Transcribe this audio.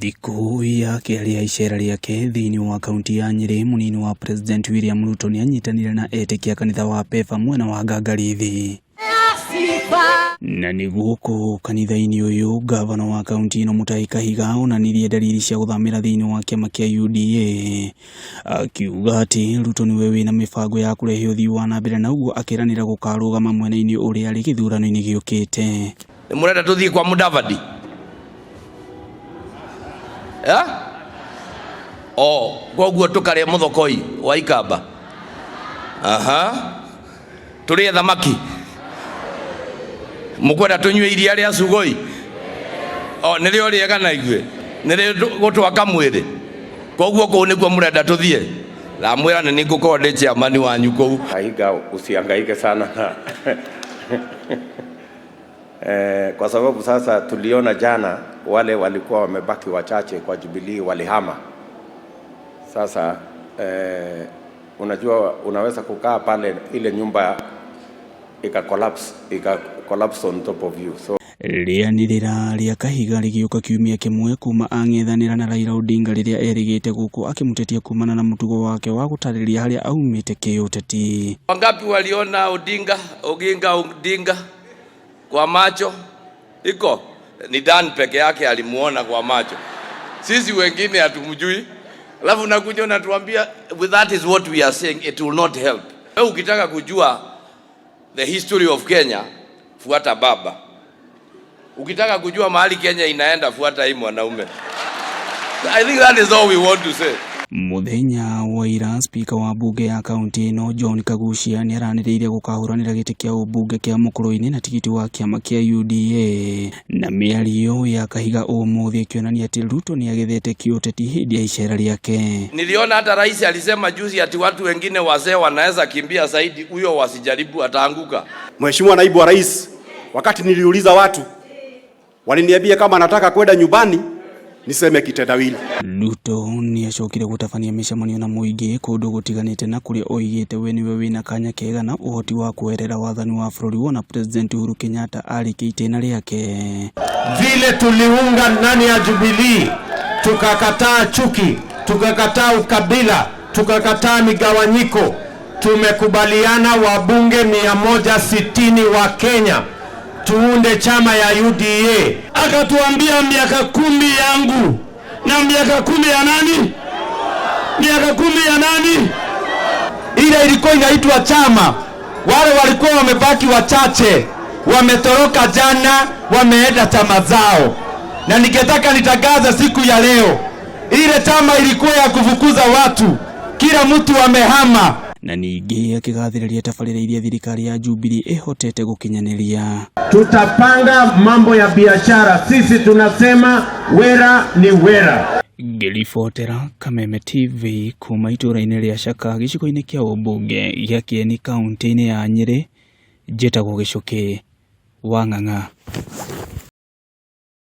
Thikũ ya kerĩ ya icera rĩake thĩinĩ wa kaunti ya Nyĩrĩ, mũnini wa President William Ruto nĩanyitanire na etĩkia kanitha wa PEFA mwena wa Ngangarithi. Na nĩ gũkũ kanitha-inĩ ũyũ ngavana wa kaunti ĩno Mutahi Kahiga onanirie ndariri cia gũthamĩra thĩinĩ wa kĩama kĩa UDA, akiuga atĩ Ruto nĩwe wĩna mĩbango ya kũrehe ũthii wa na mbere na ũguo akĩranĩra gũkarũgama mwena-inĩ ũrĩa arĩ gĩthurano-inĩ gĩũkĩte. Nĩ mũrenda tũthiĩ kwa Mudavadi? Eh? O, koguo tũkarĩa mũthokoi wa ikamba. Aha. Tũrĩe thamaki. Mũkwenda tũnyue iria rĩa Sugoi? O, nĩrĩo rĩega na ithuĩ. Nĩrĩo gũtwaka mwĩrĩ. Koguo kũu nĩkuo mũrenda tũthiĩ. Ndamwĩra nĩ niĩ ngũkorwo ndĩ chairman wanyu kũu. Kahiga usihangaike sana na kwa sababu sasa tuliona jana wale walikuwa wamebaki wachache kwa Jubilee walihama. Sasa unajua unaweza kukaa pale ile nyumba ika collapse on top of you. So Rĩanĩrĩra rĩa Kahiga rĩgĩũka kiumia kĩmwe kuma ang'ethanĩra na Raila Odinga rĩrĩa erĩgĩte gũkũ akĩmũtetia kumana na mũtugo wake wa gũtarĩria harĩa aumĩte kĩũteti. Wangapi waliona Odinga, Oginga Odinga kwa macho? Iko ni Dan peke yake alimuona kwa macho, sisi wengine hatumjui. Alafu unakuja unatuambia, with that is what we are saying, it will not help. Wewe ukitaka kujua the history of Kenya, fuata baba. Ukitaka kujua mahali Kenya inaenda, fuata hii mwanaume. I think that is all we want to say. Mũthenya wa ira spika wa mbunge ya kaunti ĩno John Kaguchia nĩaranĩrĩire gũkahũranĩra gĩtĩ kĩa ũmbunge kĩa Mũkũrũ-inĩ na tigiti wa kĩama kĩa UDA, na mĩario ya Kahiga ũmũthĩ ĩkĩonania atĩ Ruto nĩagethete kĩũteti hĩndĩ ya icera rĩake. Niliona hata rais alisema juzi ati watu wengine wazee wanaweza kimbia zaidi, huyo wasijaribu, ataanguka. Mheshimiwa Naibu wa Rais, wakati niliuliza watu waliniambia kama nataka kwenda nyumbani niseme kitendawili. Ruto nĩacokire gũtabania mĩcemanio na mũingĩ kũndũ gũtiganĩte na kũrĩa oigĩte we nĩwe wĩna kanya kega na ũhoti wa kweherera wathani wa bũrũri wona President Uhuru Kenyatta arĩkia itĩna rĩake. Vile tuliunga ndani ya Jubilee, tukakataa chuki, tukakataa ukabila, tukakataa migawanyiko. Tumekubaliana wabunge 160 wa Kenya tuunde chama ya UDA. Akatuambia miaka 10 yangu na miaka 10 ya nani? Miaka 10 ya nani? Ile ilikuwa inaitwa chama, wale walikuwa wamebaki wachache wametoroka jana, wameenda chama zao, na ningetaka nitangaze siku ya leo, ile chama ilikuwa ya kufukuza watu, kila mtu amehama. Na ningĩ akĩgathĩrĩria tabarĩra iria thirikari ya Jubilee ĩhotete gũkinyanĩria. Tutapanga mambo ya biashara, sisi tunasema wera ni wera. Ngĩribotera Kameme TV kuma itũũra-inĩ rĩa Shaka gĩcigo-inĩ kĩa ũmbunge gĩa Kieni kaunti-inĩ ya Nyĩrĩ, njĩtagwo Gĩcũkĩ wa Ng'ang'a.